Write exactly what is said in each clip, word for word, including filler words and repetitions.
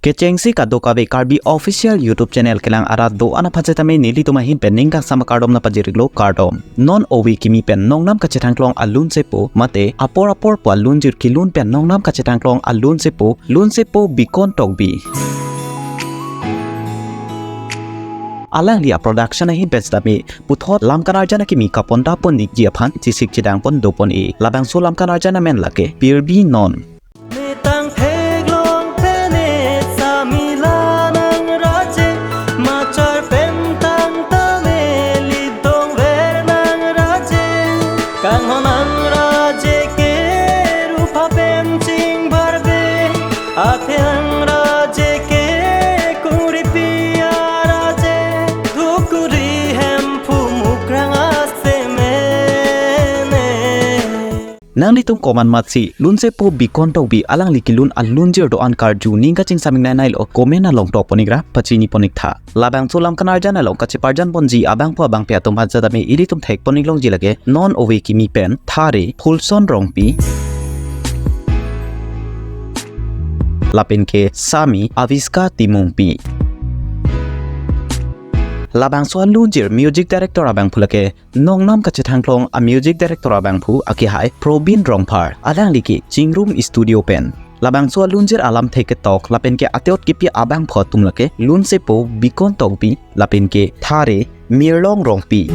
Kechengsi kadokave Karbi Official YouTube Channel kelang arat do-an aphan setame nelitum ahin pen ning kangsam akardom nangpajir-iklo, kardom. Non ove kimi pen nongnam kachethangklong alunsepo mate apor apor pu alunjir kelun pen nongnam kachethangklong alunsepo, lunsepo Bikon Tokbi. Alangli a-production ahin pen setame puthot lam kanarjan akimi kaponda pon-ikji aphan chesik chedang pon do pon-e. Labangso lam kanarjan amen lake Pirbi Non. Metang theklong pene samila nang raje, machar pem tang tame lidong ver nang raje, kanghon nang raje ke rupa pem ching barbe, athe nang raje ke kuri pia raje, dhukuri hem phu mukrang asemene. Nanglitum komat matsi lunsepo Bikon Tokbi alangli kelun alunjir do-an karju ning kachingsam-ik nainai lo, comment along tok pon-ikra pachini pon-iktha. Labangso lam kanarjan along kacheparjan ponji abangphu abangpi atum aphan setame ilitum thek pon-ik longji lake non ove kimi pen Thare Phulson Rongpi, lapen ke Sami Aviska Timungpi. Labangso alunjir music director abangphu lake nongnam kachethangklong a-music director abangphu akehai Probin Rongphar, alangli ke Chingrum Studio pen. Labangso alunjir alamthe ketok lapen ke ateot kepi abangphu atum lake lunsepo Bikon Tokbi lapen ke Thare Mirlong Rongpi.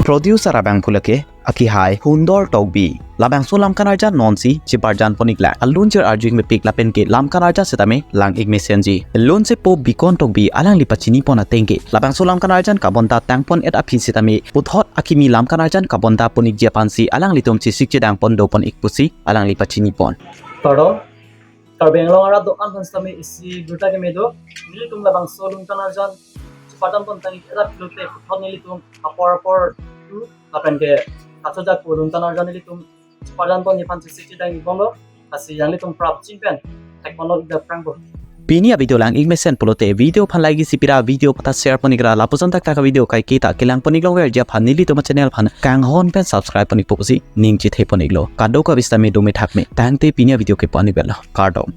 Producer abangphu lake akehai Hundor Tokbi. Labangso lam kanarjan nonsi cheparjan pon-iklang. Alunjir arju-ik mepik lapen ke lam kanarjan setame lang-ik mesenji. Lunsepo Bikon Tokbi alangli pachini pon ateng ke labangso lam kanarjan kaponda tang pon-et aphi setame puthot akimi lam kanarjan kaponda pon-ikji aphansi alanglitum chesik chedang pon do pon-ik pusi alangli pachini pon. Kardom, Karbi Anglong arat do-an aphan setame isi birta keme do. Nelitum labangso lun kanarjan cheparjan pon tang-ik era pilote puthot nelitum apor apor tu lapen ke kachojak pu lun kanarjan nelitum cheparjan ponji aphan chesik chedang-ik bomlo. Lasi nanglitum prapjin pen thek ponlo-ik dak prangpo. Pini a-video lang-ik mesen pulote video aphan like isi pira, video aphanta share pon-ikra, lapuson thakthak a-video kaiketa kelang pon-ik longverji aphan nelitum a-channel aphan kanghon pen subscribe pon-ikpo pusi ning chethe pon-iklo. Kadokave setame dome thakme. Tangte pini a-video ke pon-ik belo. Kardom.